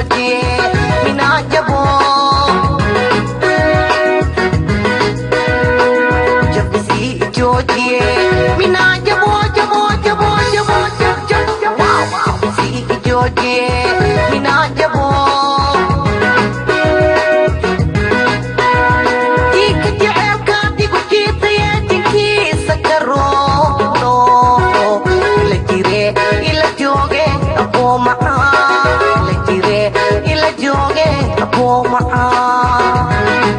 joojiye minaa jabo jab isii joojiye minaa jabo jabo jabo jabo jab jab jab isii joojiye minaa jabo jiika jaceelka digu jiitaya jinkiisa karoono ila jire ila jooge aboo macaan ila jire ila jooge aboo macaan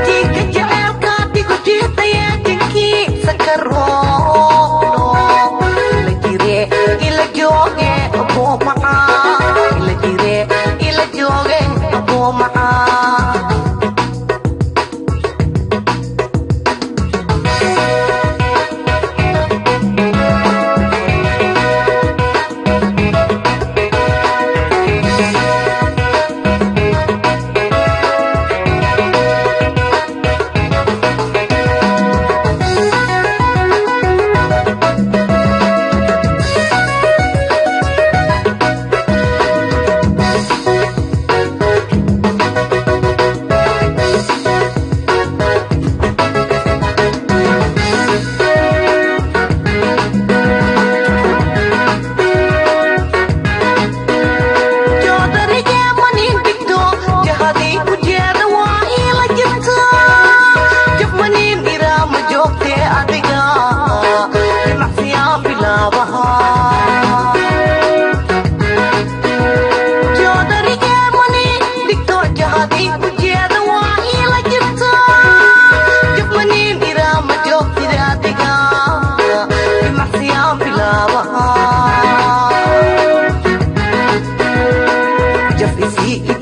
jiika jaceelka digu jiitaya jinkiisa karoono ila jire ila jooge aboo macaan ila jire ila jooge aboo macaan.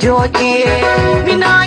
Joojiye minaa.